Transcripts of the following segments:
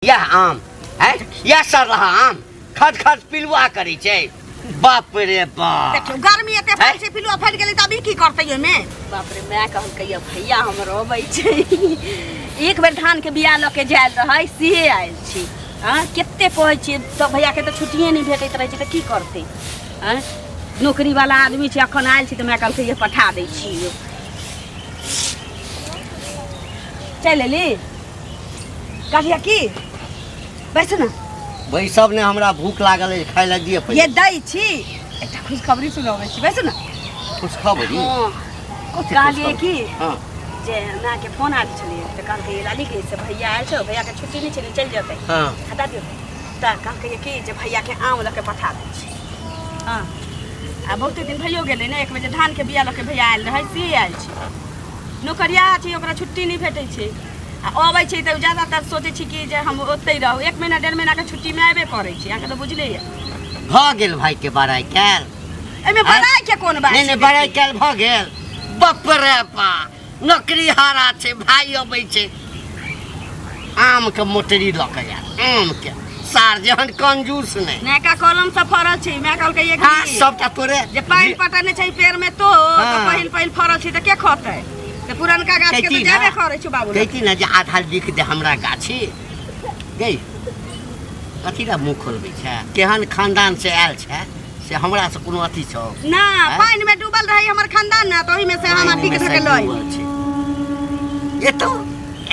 यह आम है, यह सरलहा आम खद खद पिलुआ करै छै। बाप रे बाप, देखियौ गर्मी एते हैं? पड़ै छै, पिलुआ फटि गेलै तऽ अभी की करतै ओहिमे? बाप रे, माय कहलकै ये भैया हमर अबै छै। एक बेर धानके बिया लऽ के जायल रहै से आयल छी। आँ, कते कहै छियै तऽ भैयाके तऽ छुट्टिए नहि भेटैत रहै छै, तऽ की करतै? आँय, नौकरीवाला आदमी छै, अखन आयल छी तऽ माय कहलकै ये पठा दै छी। यौ, चलि एली कहलियै की, बैसू ने। बैसब ने, हमरा भूख लागल अछि, खाय लए दिअ ये पहिले। दै छी, एकटा खुशखबरी सुनाबै छी, बैसू ने। खुशखबरी? हँ। कथी कहलियै खुशखबरी? की हँ जे मायके फोन आयल छलियै तऽ कहलकै ये लालीके से भैया आयल छौ, भैयाके छुट्टी नहि छलै, चलि जेतै। हँ। हटा दियौ। तऽ कहलकै कि जे भैयाके आम लऽ के पठा दै छी। हँ, आ बहुते दिन भइयो गेलै ने। एक बजे धानके बिया लऽ के भैया आयल रहै से आयल छै। नौकरिया छै, ओकरा छुट्टी नहि भेटै छै आ अबै छै तऽ ज्यादातर सोचै छी कि जे हम ओतहि रहू। एक महीना 1.5 महीनाके छुट्टीमे आबे करै छै, अहाँके तऽ बुझले यऽ। भऽ गेल भाइके बड़ाइ कयल। एहिमे बड़ाइ के कोन बात नहि नहि छै? बड़ाइ कयल भऽ गेल। बाप रे बा, नौकरी हारा छै, भाइ अबै छै, आमके मोटरी लऽ के आयल आमके। सार जेहन कंजूस नहि। नयका कलम सब फड़ल छै। माय कहलकै ये हँ की सबटा तोरे जे पानि पटने छै पेड़ में तो हाँ। तऽ पहिल पहिल फड़ल छै तऽ के खतै? तऽ पुरनका गाछ के कहती तऽ ना। जाबे करै छौ बाबू। कहती ने जे आधा लिख दे हमरा गाछी गई। कथी ला मुँह खोलबै छै? केहन खानदान से आयल छै से हमरा से कोनो अथी छौ ना? पानि में डूबल रहै हमर खानदान ना, तऽ ओहि में से हम अथी के धके लऽ डूबल छै। एतो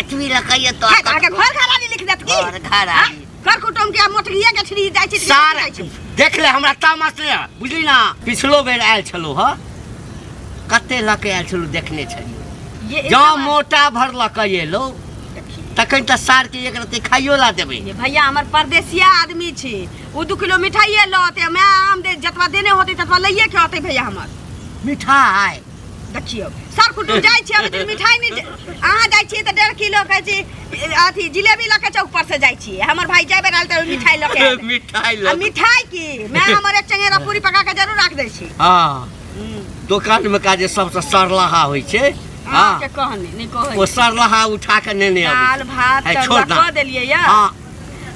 एतबी लऽ एतो। है, तऽ अहाँके घर घरारी लिख देत की? घर घरारी। कर कुटुम के मोटरिया के छिड़ी जाइ छै। सार जाइ छै। देख ले, हमरा तामस नहि आय, बुझली ना? पिछलो बेर आयल छलहुँ हँ, कते लऽ के आयल छलहुँ देखने छलियै। ये जँ मोटा भर लऽ के एलहुँ तखन तऽ सारके एक रत्ती खाइयो ला देबै। ये भैया हमर परदेसिया आदमी छी, ओ 2 किलो मिठाइए लऽते, माय आम दे जतबा देने होतै ततबा लइए के अतै भैया हमर। मिठाइ? देखियौ, सर कुटुम जाइ छियै, अभी तक मिठाइ नहि। अहाँ जाइ छियै तऽ 1.5 किलो कहै छी अथी जिलेबी लऽ के चौक पर से जाइ छियै। हमर भाई जाय बेर आयल तऽ मिठाइ लऽ के आयल। मिठाइ आ लऽ मिठाइ की, माय हमर एक चंगेरा पूरी पका के जरूर राख दै छी। हँ, दोकान में का जे सबसँ सरलाहा होइ छै। हँ। अहाँके कहने नहि कहै। ओ सरलाहा उठा के नेने अबै दाल भात है, तरुआ छोड़ ना। कऽ देलियै यऽ। हँ।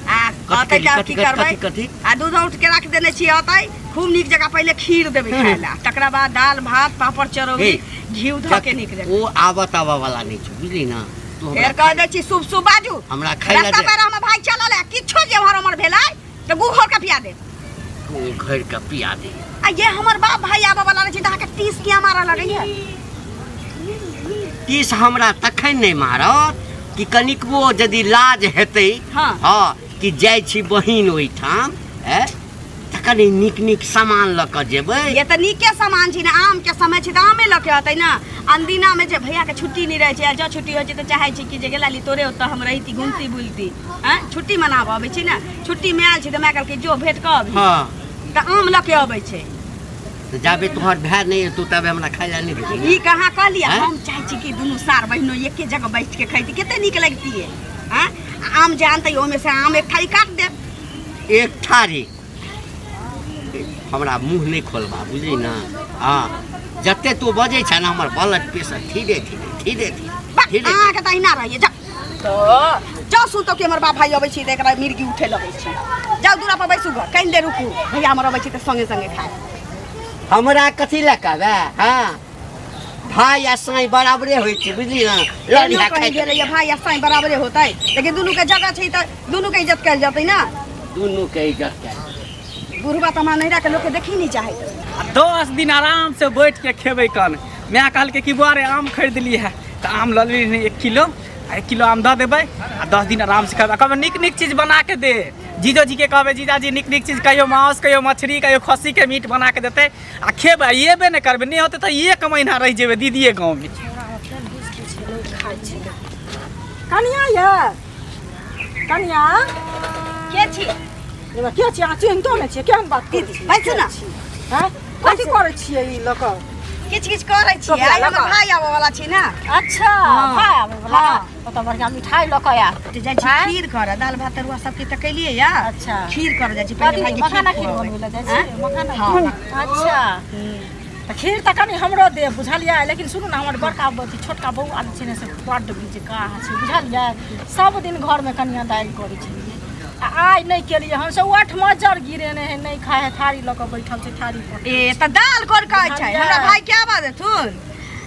आ कथी अतै कथी के कथी की करबै? कथी कथी? आ दूध उठ के राख देने छियै, अतै खूब नीक जगह पहिले खीर देबै खाय ला, तकरा बाद दाल भात पापड़ चरौरी हे, घी धऽ के नीक जकाँ। ओ आबत आबऽ वाला नहि छै, बुझली ना तू? हमरा फेर कह दै छी, शुभ शुभ बाजू। हमरा खाय ला रास्ता दे। पर हमर भाई चलल है, किछो जे एम्हर ओम्हर भेलै तऽ गू घोर के पिया देब। ओ घर के पिया दे। आ ये हमर बाप भाई आबऽ वाला रहै छै तऽ अहाँके 30 किया मारऽ लगैया? 30 हमरा तखन नहि मारत कि कनिकबो यदि लाज हेतै। हाँ। हँ, कि जाइ छी बहिन ओहिठाम ऐ तऽ कनि नीक नीक सामान लऽ कऽ जेबै। ये तऽ नीके सामान छै ने, आम के समय छै तऽ आमे लऽ के अतै ने। अनदिना में जे भैया के छुट्टी नहि रहै छै, आ जँ छुट्टी होइ छै तऽ चाहै छै कि जे गेला ली तोरे ओतऽ हम रहिती, घुमती बुलती। आँय, छुट्टी मनाबऽ अबै छी ने, छुट्टी में आयल छी तऽ माय कहलकै जो भेंट कऽ अबही। हँ। तऽ आम लऽ के अबै छै। तऽ जाबे तोहर भाय नहि एतौ ताबे हमरा खाय लए नहि भेटै। ई कहाँ कहलियै? आँय? हम चाहै छी कि दुनू सार बहिनो एके जगह बैठ के खैती, कते नीक लगतियै। आँय, आ आम जे आनतै ओहिमे से आम एक थारी काट देब। एक थारी? हमरा मुँह नहि खोलबा, बुझली ना? हँ, जते तू बजै छै ने हमर ब्लड प्रेशर धीरे धीरे धीरे धीरे बा, धीरे अहाँके तऽ अहिना रहैए। जा जाउ, सुनतौ कि हमर बाप भाई अबै छै तऽ एकरा मिर्गी उठे लगै छै। जाउ, दूरा पर बैसू घर, कनि देर रुकू, भैया हमर अबै छै तऽ संगे संगे खाय। हमरा कथी लए कहबै? हँ, भाय आ साँइ बराबरे होइ छै, बुझली ना? लऽ लिहा एनो कहीं खाइ। गेलैए, भाई आ साँइ बराबरे होतै, लेकिन दुनू के जगह छै तऽ दुनू के इज्जत कयल जेतै ने। दुनू के इज्जत कयल। बुढ़बा तऽ हमरा नैहरा के लोकके देखी नहि चाहैत रहै। आ 10 दिन आराम से बैठ के खेबै कन। माय कहलकै कि बौआ रे, आम खरीदली है, तऽ आम लऽ लेली 1 किलो, आ 1 किलो आम दऽ देबै आ 10 दिन आराम से खेबै। आ कहबै नीक नीक चीज बना के दे। जीजो जी के कहबै, जीजाजी नीक नीक चीज, कहियो मांस, कहियो मछली, कहियो खस्सीके मीट बना के देतै आ खेबै। एबे नहि करबै, नहि होतै तऽ एक महीना रहि जेबै दीदिए गाँवमे। खाइ छी कनिया, ये कनिया। के छी? के छी? अहाँ चिन्हतो नहि छियै? केहन बात करै छियै? बैसू ने। हैं, कथी करै छियै ई लऽ कऽ? किछु किछु करै छियै। टोपिया आइ हमर लऽ कऽ? भाई आबऽ वाला छै ने। अच्छा। हाँ। भाय आबै वला? हाँ। ओतऽ बढ़िआँ मिठाइ लऽ कऽ आयब। तऽ जाइ छी आँय? खीर करऽ। दालि भात तरुआ सब किछु तऽ केलियै या। अच्छा। खीर करऽ जाइ छी पहिले। कथी भाईके मखाना खीर खुएबै। बनबै लए जाइ आँय? छियै मखाना? हाँ। अच्छा, तऽ खीर तऽ कनि हमरो देब बुझलियै लेकिन सुनू ने हमर बड़का अथी छोटका बौआ जे छै ने से बड्ड बिजकाह छै बुझलियै सब दिन घरमे कनिया दालि करै छलियै आ आइ नहि केलियै हमसब ओठ मज्जर गिरेने है नहि खाइ है थारी लऽ कऽ बैठल छै थारी पर ए तऽ दाल कोन कहै छै बुझलियै? हमरा भाई के आवाज देथुन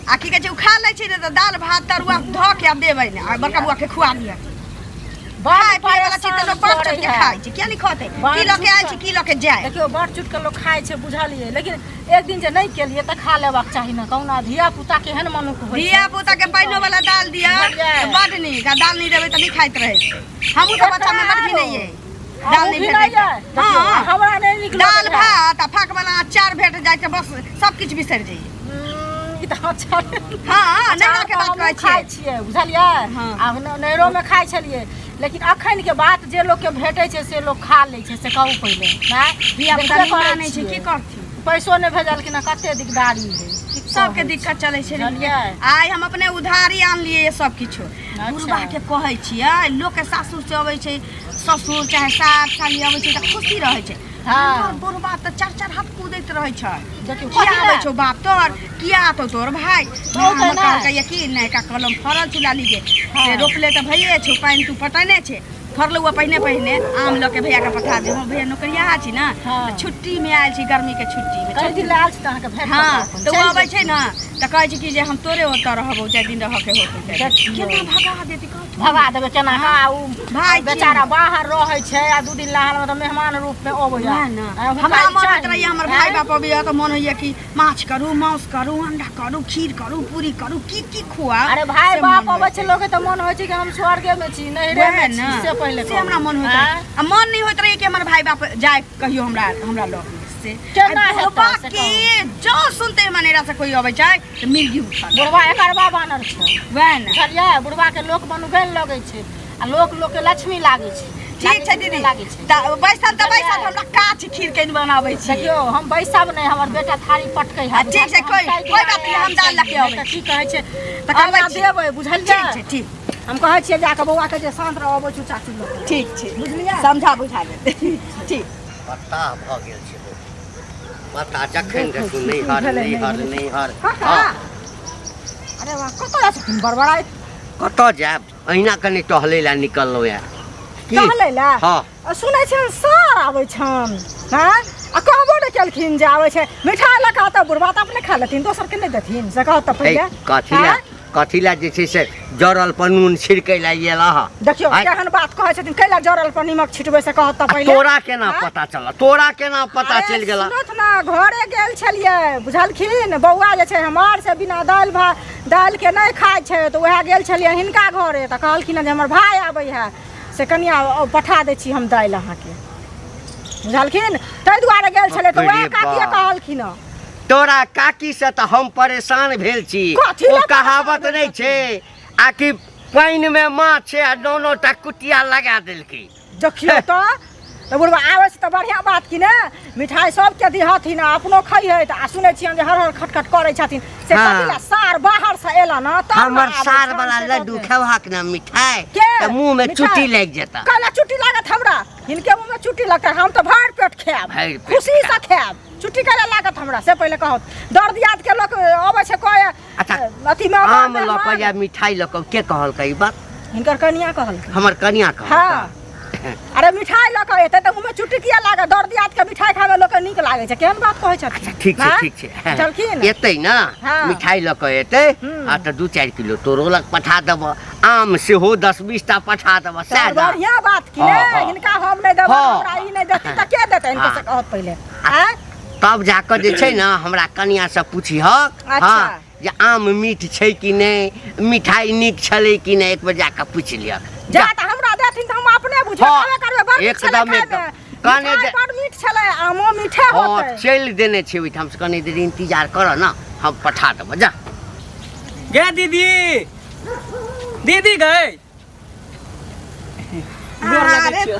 आ की कहै छै ओ खा लै छै ने तऽ दालि भात तरुआ धऽ के आ देबै ने आ बड़का बौआ के खुआ दिअ बड़ खाय पियै वाला चीज तऽ लोक बाँट परेशान चोट के करै है। खाइ छै किया नहि खतै बाँट की लऽ के आयल चोट छी की लऽ के जाय देखियौ बड़ चुट के लोक खाइ छै बुझलियै लेकिन एक दिन जे नहि केलियै तऽ खा लेबाक चाही ने कहुना धिया पुता केहन मनुख होइ छै धिया पुता के पानिओ वाला दाल दिअ बुझलियै? तऽ बड नीक आ दाल नहि देबै तऽ नहि खाइत रहै छै हमहूँ तऽ बच्चा मे बड घिनैयै दाल अहूँ नहि भेटै घिनैयै? देखियौ, हँ हमरा नहि नीक दाल लगै है। भात आ फाक वाला अचार भेट जाइ छै बस सब किछु बिसरि जइयै ई तऽ अचार हँ नैहरा के बात कहै खाइ छियै छियै बुझलियै हँ। आब नैहरोमे खाइ छलियै लेकिन अखन के बात जे लोकके भेटै छै से लोक खा लै छै से कहू पहिले नहि धिया पुता देखबे नहि करै मानै छै छियै। की करथिन पैसो नहि भेजलखिन हँ कते दिकदारी है की सबके कहै दिक्कत चलै छै रे। बुझलियै? आइ हम अपने उधारी आनलियै सब किछु बुढ़बा के कहै छियै लोकके सासुर से अबै छै ससुर चाहे सास साली अबै छै तऽ खुशी रहै छै हँ। हमर बुढ़बा तऽ चार चार हाथ कूदैत रहै छै देखियौ, किया कथी आबै लए? छौ बाप तोहर किया आतौ तोहर भाय औतै हमर नै? कहलकै कि नयका कलम फड़ल छौ लाली गे हँ। से रोपले तऽ भइए छौ पानि तू पटेने छै फड़लौ हँ पहिने पहिने आम लऽ के भैया के पठा दे हम भैया नौकरिया छी ने हँ। तऽ छुट्टी मे आयल छी गर्मी के छुट्टी मे कई दिन लए आयल छी तऽ अहाँके भेट हँ करब तऽ ओ चलि अबै छै ने तऽ कहै छै कि जे हम तोरे ओतऽ रहबौ जाहि दिन रहके होतौ ताहि दिन। देखियौ। केना भगा देती कहू भगा देबै केना का उ भाय छी। बेचारा बाहर रहै छै आ दू दिन लहान तऽ मेहमान रूप मे अबैया वएह ने आँय, हुनका हमरा ई मन होइत चाही। रहैया हमर भाय आँय? बाप अबैया तऽ मन होइया कि माछ करू मांस करू अंडा करू खीर करू पूरी करू की की खुआ अरे भाय से बाप मन अबै होइत छै लोक तऽ मन होइ छै कि हम स्वर्गे मे छी नैहरे वएह मे छी ने से पहिले से हमरा मन होइत आँय? रहै आ मन नहि होइत रहै कि हमर भाय बाप जाय कहियो हमरा हमरा लग से केना आ हेतै बुढ़बा से के जँ सुनते हमरा नैहरा से कोई अबै छै तऽ मिर्गी उठल बुढ़बा एकरबा बानर छै वएह ने बुझलियै बुढ़बा के लोक मनुगैन लगै छै आ लोक लोक के लक्ष्मी लागै छै ठीक छै दीदी लागै छै तऽ बैसल तऽ बैसल हमरा काच खीर केन बनाबै छी देखियौ हम बैसब नहि हमर बेटा थारी पटकै है आ, ठीक छै, कोइ बात नहि, हम दालि लऽ के अबै की कहै छै तऽ तऽ करबै करबै छी। देबै बुझलियै ठीक छै ठीक हम कहै छियै जाकऽ बौआ के जे शान्त रह अबै છું चाची लग ठीक छै बुझलियै समझा बुझा देतै ठीक पता भऽ गेल छै पता जखन देखू नैहर नैहर नैहर काका हँ अरे वाह कतऽ जाइ छथिन बड़बड़ाइत कतऽ जायब अहिना कनि टहलै लए निकललहुँ यऽ की टहलै लए हँ आ सुनै छियनि सार आबै छनि हँ आ कहबो नहि केलखिन जे आबै छै मिठाइ लऽ कऽ तऽ बुढ़बा तऽ अपने खा लेथिन दोसरके नहि देथिन से कहत तऽ हे पहिले कथी लए आँय? कथी लए जे छै से जरल पर नून छिड़कै लए गेल हँ देखियौ आँय? केहन बात कहै छथिन कैला जरल पर निमक छिटबै से कहत तऽ आ पहिले तोरा केना आँय? पता चलल तोरा केना पता अरे चलि गेल सुनत ने घरे गेल छलियै बुझलखिन बौआ जे छै हमर से बिना दालि भात दालिके नहि खाइ छै तऽ उएह गेल छलियै हिनका घरे तऽ कहलखिन जे हमर भाय आबै है से कनिया पठा दै छी हम दालि अहाँके बुझलखिन ताहि दुआरे गेल छलै तऽ उएह बाप रे काकिए बाप। कहलखिन हँ तोरा काकी से तऽ हम परेशान भेल छी कथी ओ लए कहावत परेशान नहि छै आ कि पानि मे माछ छै आ नौ नौ टा कुटिया लगा देलकै देखियौ तऽ तऽ बुढ़बा आबै छै तऽ बढ़िआँ बात कि ने मिठाइ सबके दिहथिन आ अपनो खइहे तऽ आ सुनै छियनि जे हर हर खटखट करै छथिन से हाँ। कथी लए सार बाहरसँ एला ने तब ने हमर आबै सार छनि, वाला से लड्डू कहतै। खेबहक ने मिठाई के? तऽ मुंह में मिठाइ? चुटी लागि जेता कैला चुट्टी लागत हमरा हिनके मुँहमे चुट्टी लगतै हम तऽ भरि पेट खायब भरि पेट खुशीसँ खायब चुट्टी कैला लागत हमरा से पहिले कहत दर्द याद के लोक अबै छै कहे अच्छा, अथी मे आम लऽ कऽ या मिठाई लऽ कऽ के कहलकै ई बात हिनकर कनिया कहलकै हमर कनिया कहलकै हाँ अरे मिठाई लऽ कऽ एतै तऽ मुँहमे चुट्टी किया लागत दर्द याद के मिठाई खायमे लोकके नीक लागै छै केहन बात कहै छथिन अच्छा ठीक छै हाँ? ठीक छै बुझलखिन एतै ने हाँ। मिठाई लऽ कऽ एतै हम्म। आ तऽ 2-4 किलो तोरो लग पठा देबऽ आम सेहो 10-20 टा पठा देबऽ सएह तऽ ने बढ़िया बात कि हाँ, ने हाँ। हिनका हम नहि देबै हाँ। हमरा ई नहि देथिन तऽ के देतै हिनका हाँ। से कहत पहिले आँय तब जाकऽ जे छै ने हमरा कनियासँ पुछिहक अच्छा। हँ जे आम मीठ छै कि नहि मिठाई नीक छलै कि नहि एक बेर जाकऽ पूछि लिहक जा तऽ हमरा देथिन तऽ हम अपने बुझबै हाँ, कहबे करबै बड़ नीक छलै एकदम, खायमे एकदम। कने मिठाइ बड़ मीठ छलै आमो मीठे हँ होतै चलि देने छै ओहिठाम से कनि देर इंतजार करऽ ने हम पठा देबऽ जा गे दीदी दीदी गए गोर लगै अरे छियौ।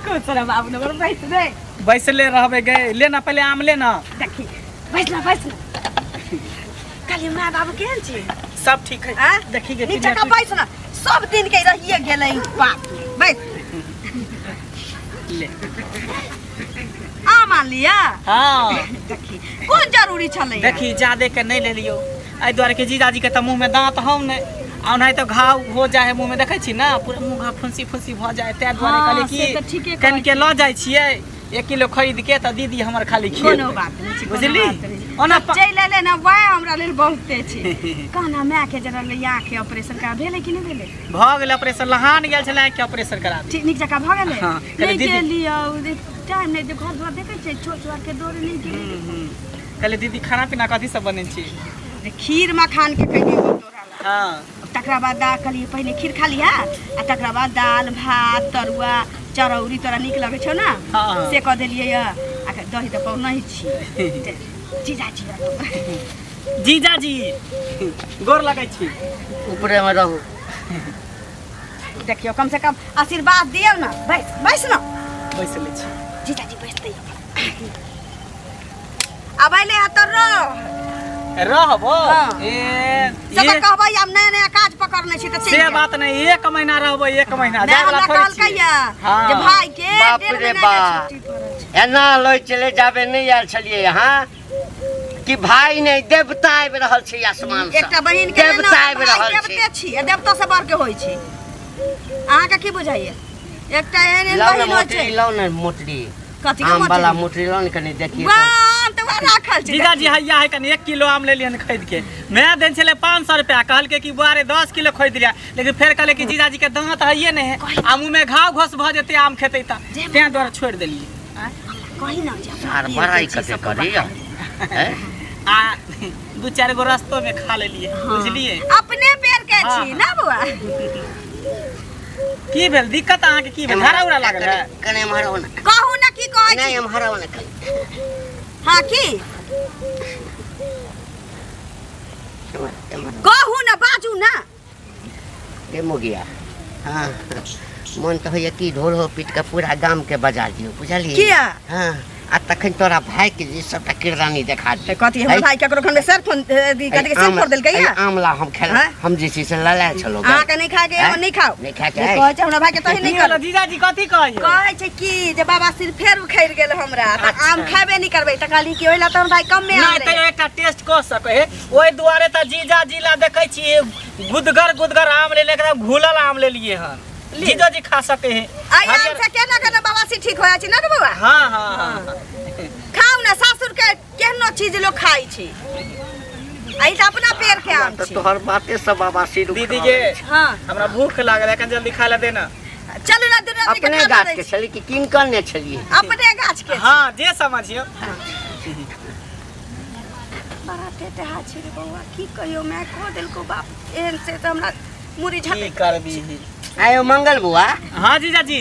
खुश रह बाबू नम्बर बैस रे बैसले रहबै गे ले ना पहिले आम ले ना देखी बैस ना बैस ना कहलियै माय बाबू केहन छी सब ठीक है आ देखी गे नीचा का बैस ना सब दिन के रहिए गेलै बाप बैस ले आम आन लिया। हाँ। देखी कोन जरूरी छलै? देखी जादे के नहीं ले लियो, एहि दुआरे के जीजाजी के तऽ मुँह में दांत हम नहीं, आ ओनाहि तऽ घाव हो जाइ है मुँह में, देखै छी ना पूरा मुँह घाव फुंसी फुंसी भऽ जाइ, ताहि दुआरे हाँ, कहलियै से कि तऽ ठीके कहै कनिके लऽ जाइ छियै 1 किलो खरीद के, तऽ दीदी हमर खाली खेतै। कोनो बात नहि छै, कोनो बुझली? बात नहि छै। ओना चलि एलै ने वएह हमरा लेल बहुते छै। कहना मायके जरा रहलै आँखके ऑपरेशन करा भेलै कि नहि भेलै? भऽ गेलै ऑपरेशन, लहान गेल छलै आँखिके ऑपरेशन कराबी। ठीक नीक जकाँ भऽ गेलै? हाँ, कहलियै नहि दीदी- गेलियै, टाइम नहि, घर दुआर देखै छियै, छोट छोट के डोरे नहि गेलियै। कहलियै दीदी खाना पीना कथी सब बनै छी? जे खीर मखानके कहियै तोरा ला। हाँ। तकरा बाद दाल कहलियै पहिले खीर खा लिहा आ तकरा बाद दाल भात तरुआ चरौरी तोरा नीक लगै छौ ने? हाँ। से कऽ देलियै यऽ। आ दही तऽ पौनहि छी। जीजाजी जीजाजी गोर लगै छी। ऊपरे में रहू। देखियौ कम से कम आशीर्वाद दियौ ने। बैस बैस ने। बैस लै छी। जीजाजी बैसतै अब अइले हँ तऽ रह। रहबो? हाँ। ए से तऽ कहबै आब नया नया काज पकड़ने छी तऽ चलि से जायब। बात नहीं, 1 महीना रहबै, 1 महीना माय जाय वाला हमरा थोड़े कहलकै छियै। यऽ हाँ। जे भाई के बाप 1.5 रे महीना के बाप। छुट्टी पड़ल छै। एना लय चले जाबे नहीं आयल छलियै यहाँ कि भाई नहीं देवता आबि रहल छै आसमान से। एकटा बहिन के देवता आबि रहल छै। देवते छी, आ देवता से बढ़ के होइ छै। अहाँके की बुझाइए? एकटा एहन एहन लाउ ने बहिन होइ मोटरी, छै। लाउ ने मोटरी। कथी के आम वाला मोटरी? मोटरी लाउ ने कनि देखिए। वाह, आम तऽ वएह राखल छै। जीजाजी हैया है कनि 1 किलो आम लेलियन खरीद के, मैं देन छलै 500 रुपया, कहलकै कि बुआ रे 10 किलो खरीद लिया, लेकिन फेर कहलै कि जीजाजी के दांत हइए नहीं है आ मुँह में घाव घोस भऽ जेतै आम खेतै तऽ, तें दुआरे छोड़ि देलियै। कही ना जे अपना सार पेड़ बड़ाई के छी कते सब करैया? हैं? आ 2-4 गो रस्तो में खा लेलियै, बुझलियै? अपने पेड़ के छी ना बुआ? की भेल दिक्कत अहाँके? की भेल? झाड़ा उड़ा लागल है? कने एम्हर आउ ने। कहू ना की कहै नहीं छी? एम्हर आउ ने कने। हाँ की एम्हर कहू ना, बाजू ना। के मोगिया। हाँ मन तऽ होइए कि ढोल हो पीट के पूरा गाम के बजा दियौ, बुझलियै? किया? हाँ आ तखन तोरा भाई के जे सबटा किरदानी देखा दियौ। कथी हमर भाई केकरो खन में सर फोन कथी के सिर फोड़ देलकै एहि या? आमला हम खेल हाँ? हम जे छै से ललायल छलहुँ। अहाँके नहीं खाके हैं? नहीं खाओ। नहीं खाके जे है? कहै छै हमरा भाई के तही नहीं की भेल करू। जीजाजी कथी कहै? कहै छै कि जे बाबा सिर फेर उखड़ि गेल हमरा तऽ आम खेबे नहीं करबै, तऽ कहली कि ओहि ला तऽ हमर भाई कम में आम नहीं रहै। तैयो एकटा टेस्ट कऽ सकै है, ओहि दुआरे तऽ जीजाजी ला देखै छियै गुदगर गुदगर आम लेले, एकदम घुलल आम लेलियै हन। जीजाजी खा सकै है। आइ आम से केना केना बाबा सिर ठीक हो जाइ छै ना रे बौआ? हाँ हाँ हाँ खाउ ना, सासुर के केहनो चीज लोग खाइ छै, आ ई तऽ अपना पेड़ के आम तऽ छै। तोहर बाते सब बाबा सिर दीदी के हाँ हमरा भूख लागल है, कनि जल्दी खाय ला देना। चलू ना दुनू आदमी के अपने खाना गाछ दै के छी। छलियै कि कीन कऽ ने छलियै? अपने गाछ के। हाँ जे समझियौ। बड़ा टेटहा छै रे बौआ, की कहियौ, माय कह देलकौ बाप एहन से तऽ हमरा मुड़ी की झटक करबी। आयो मंगल बुआ। हाँ जीजाजी।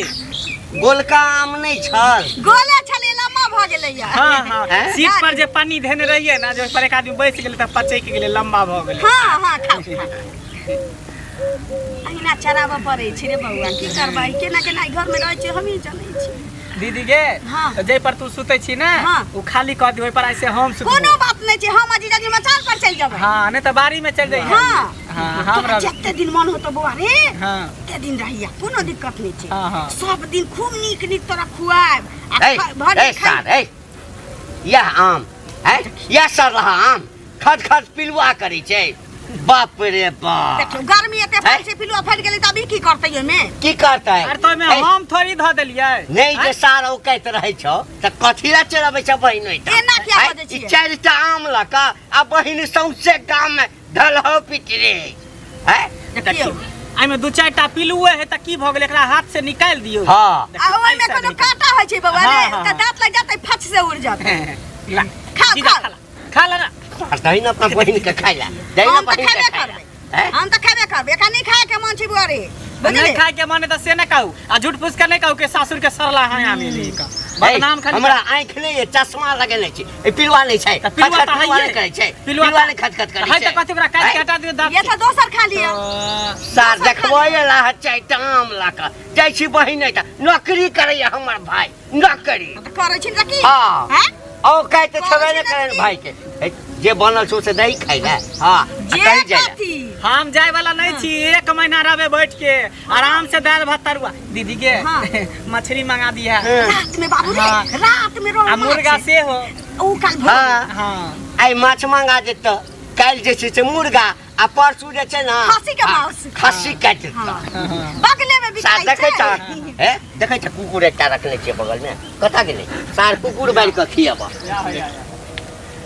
गोलका आम नहीं छल? गोले छलै, लम्बा भऽ गेलै या। हाँ हाँ हैं? सीट पर जे पानी धेने रहियै ना, जे ओहि पर एक आदमी बैस गेलै तऽ पचैक गेलै, लम्बा भऽ गेलै। हाँ हाँ खाउ खाउ। अहिना चराबऽ पड़ै छै रे बौआ, की करबै, केना केना ई घरमे रहै छै हमही जनै छी। दीदी गे हाँ। तऽ जाहि पर तू सुतै छी ना हाँ। ओ खाली कऽ दियौ, ओहि पर ऐसे हम सुतबो। कोनो बात नहि छै, हम आ जीजाजी मचान पर चलि जेबै। हाँ नहीं तऽ बाड़ी में चलि जइहे। हाँ। हाँ हम तोरा रहबै। जते दिन मन होतौ बौआ रे हाँ तते दिन रहिया, कोनो दिक्कत नहि छै। हाँ, हाँ। सब दिन खूब नीक नीक तोरा खुआएब आ ए भरि ए दिन खाइ। सार ए यह आम है, यह सर रहा आम खट खट पिलुआ करै छै। बाप रे बाप। देखियौ गर्मी एते पड़ै छै, पिलुआ फटि गेलै तऽ अभी की करतै ओहिमे? की करतै? अरे तो ओहिमे हम थोड़ी धऽ देलियै। नहीं जे सार औकैत रहै छौ तऽ कथी ला चलबै छ बहिन ओहिठाम? एना किया बजै ई छियै? 4टा आम लऽ कऽ आ बहिन सौंसे गाम में ढलहो पिटरे हैं? देखियौ एहिमे 2-4टा पिलुए है तऽ की भऽ गेलै, एकरा हाथ से निकालि दियौ। हाँ। आ ओहिमे कोनो कांटा होइ छै बौआ रे, हाँ, हाँ, तऽ दाँत लागि जेतै फच से उड़ि जेतै। ला, खाउ, जीजा, खाउ। खा ला, खा ला ना। आ दही ने अपना बहिन के खाइ ला, दही ने हम तऽ बहिन के खेबे खाइ ला। करबै। हैं? हम तऽ खेबे करबै, एकरा नहि खाय के मन छै बौआ रे, बुझलियै? नहीं खाय के मन है तऽ से नहि कहू, आ झूठ फूस के नहि कहू कि सासुर के सरला है आम एली का। बदनाम खाली हमरा आँखि नहि ये, चश्मा लगेने छी, ई पिलुआ नहि छै, तऽ पिलुआ खट-खट तऽ पिलुआ हइये। नहि करै छै, पिलुआ पिलुआ नहि खट-खट करै है छै। तऽ कथी ओकरा काटि के हटा दियौ दाँत ये के। तऽ दोसर खा लिअ। सार देखबो ला चारिटा आम लऽ कऽ जाइ छी बहिन एहिठाम, नौकरी करैया हमर भाई, नौकरी तऽ करै छी ने तऽ की? हाँ। हैं? ओ कहै तऽ छेबे करै नहि छी ने करै की? भाई के, जे बनल छौ से दही खाइ ले। हाँ, आ जे कहीं जाइ ले। कथी? हम जाय वाला नहीं छी, एक महीना रहबे बैठ के आराम से दाल भात तरुआ। दीदी के हाँ। मछली मंगा दिया रात में बाबू रे, हाँ। रात में रोहु आ मुर्गा माछ। से हो। ऊ काल भोर हाँ। हाँ आइ माछ मंगा देत काल्हि जे छै से मुर्गा आ परसू जे छै ने खस्सी के हाँ, माउस। खस्सी काटि देत। बगले में सार बिकाइ देखै छै। छ हे देखै छ कुकुर एकटा रखने छियै बगलमे, कतऽ गेलै सार कुकुर बारि कऽ खियब।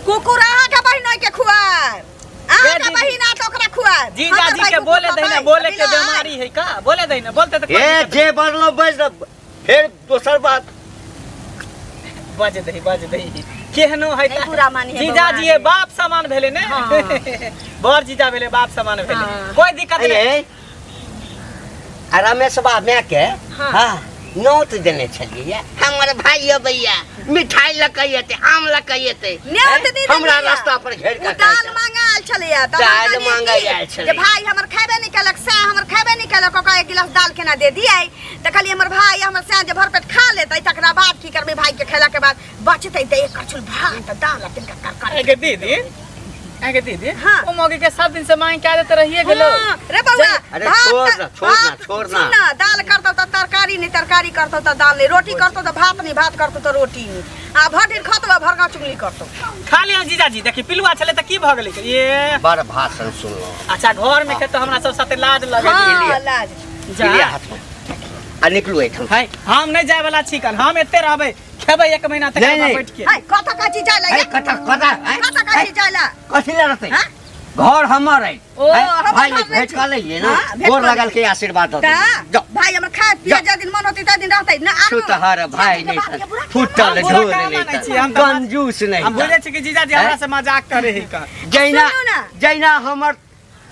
कुकुर अहाँके बहिन के खुआएब, अहाँके दीदी। बहिन आ तऽ ओकरा खुआएब। जीजा हमर जी भाई के कुकुर बोले दही ना, खबै, बोले के बिलाइ। बीमारी है का, बोले दही ना, बोलते तो कोई ए दिक्कत जे बजलो बज दे, फेर दोसर बात नहीं। बज दही बज दही केहनो है नहीं बुरा मानी है जीजा बौआ जी रे। बाप समान भेले ने। हाँ। बड़ जीजा भेले बाप समान भेले, हाँ। कोई दिक्कत नहीं। ए आ रमेश बा माय के हाँ। हाँ नोट देने छलियै हमर भाई अबैया मिठाई लऽ के एतै आम लऽ के एतै न्योत हैं? दी हमरा देलियै। रास्ता पर घेर उ के दाल मांगा आयल छलैया तऽ हम दालि कहलियै मांगय की आयल छलैया। जे भाई हमर खेबे नहि केलक, सएह हमर खेबे नहि केलक, ओकरा एक गिलास दाल केना दे दियै? तऽ कहलियै हमर भाई हमर सएह जे भरपेट खा लेतै तकरा बाद की करबै, भाई के खेला के बाद बचतै तऽ एक करछुल भात दाल आ तिनका तरकारी। अगे दीदी, अगे दीदी, हाँ। ओ मौगी के सब दिन से मांग के आदत रहिए गेलो। हाँ, रे बौआ, अरे भात छोड़ ना, छोड़ ना, भात छोड़ ना। सुन ना, दाल करतौ तऽ तरकारी नहि, तरकारी करतौ तऽ दाल नहि, रोटी करतौ तऽ भात नहि, भात करतौ तऽ रोटी नहि, आ भर दिन खतबा भरगा चुगली करतौ। खा लियौ जीजाजी, देखी पिलुआ छलै तऽ की भऽ गेलै ये। बड़ भाषण सुनलहुँ। अच्छा घर में के तो हमरा सब साथे लाज लगे। हाँ, लाज। जा। लिअ हाथमे आ निकलू एहिठाम। है हम नहीं जाए वाला छी कल, हम एते रहबै खेबै एक महीना तक नहीं, नहीं। बैठ के। हाय, कतऽ कथी जाय ला? है, कतऽ कतऽ है? कतऽ कथी जाय ला? कथी लए रहतै? हाँ? घर हमर है। ओ, है, हमर भाई घर नहि भेट छै। कऽ लैलियै ने, हाँ, भेट गोर कऽ लगल के आशीर्वाद दऽ ता, देलियै। जाउ। भाई हमर खाए पिए जा। जे दिन मन होतै तै दिन रहतै ना। आरो छुतहर भाई बाप नहीं के बुरा फूटल हम बुरा झोर कहाँ नहीं मानै छी, हम तऽ कंजूस नहीं। हम बुझै छी कि जीजाजी हमरा से मजाक करे है का। जहिना सुनू ना। जहिना हमर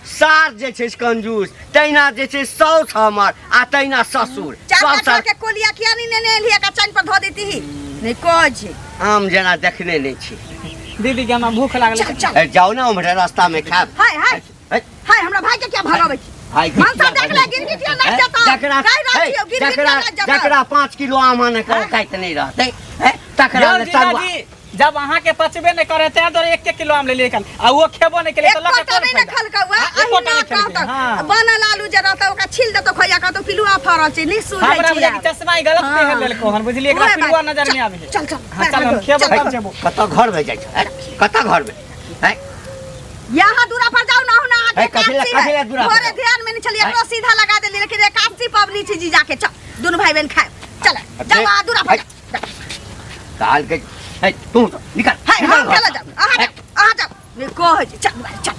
सार जे छै से कंजूस, तहिना जे छै साउस हमर आ तहिना ससुर चार सब कट्ठा सार के कोलिया किया नहीं नेने एलियै? का चानि पर धऽ देती ही नहीं कहै छै। आम जेना देखने नहीं छी। दीदी के हमरा भूख लागल। चल चल ए, जाउ ने उम्हरे रास्ता में खायब। हाय हाय ए, हाय, हमरा भाई के क्या भगाबै छी? भाई के मनसा किया देख ले, गिन गिटिया नाच ए, जाता। जकरा गाय ए, राखियौ, गिन गिटिया जकरा नाच जाता। जकरा 5 किलो आम आने के औकात नहीं रहतै, ए, तकरा यौ ले तरुआ। जीजाजी, जब अहाँ के पचबे नहीं करे तै दुआरे 1 किलो आम लेलियै कल आ वो खेबो नहीं केलियै तऽ लऽ के एकोटा कोन नहि ने फायदा? खलकौ हाँ, एकोटा अहिना नहि खेलकै, कहतौ। हाँ। बनल आलू जे रहतौ ओकरा छील देतौ खोइया कहतौ पिलुआ फड़ल छै, नहि सुझै हमरा छै बुझाइ कि आब। चश्मा ही गलत हाँ। पहिर लेलको हन, बुझलियै एकरा उएह पिलुआ बात। नजर नहीं आबै है। चल चल हाँ, चल हम खेबो तब जेबो। कतऽ घर में जाइ छै? ए, कतऽ घर में? ए, यहाँ दूरा पर जाओ ना हो ना है, कथी ला- कथी ला दूरा पर घरे जाओ? ध्यान में नहीं चलिए, है। एकरो सीधा लगा देली, लेकिन एकादशी पबनी छी जीजा के। चल दुनू भाई बहन खाए चल अरे, जाओ आ दूरा पर है। जाओ। काल के है, तू तो निकल हाय निकल हम घर चला से। जाओ, अहाँ है, जाओ, अहाँ जाओ नहीं कहै छी, चल चल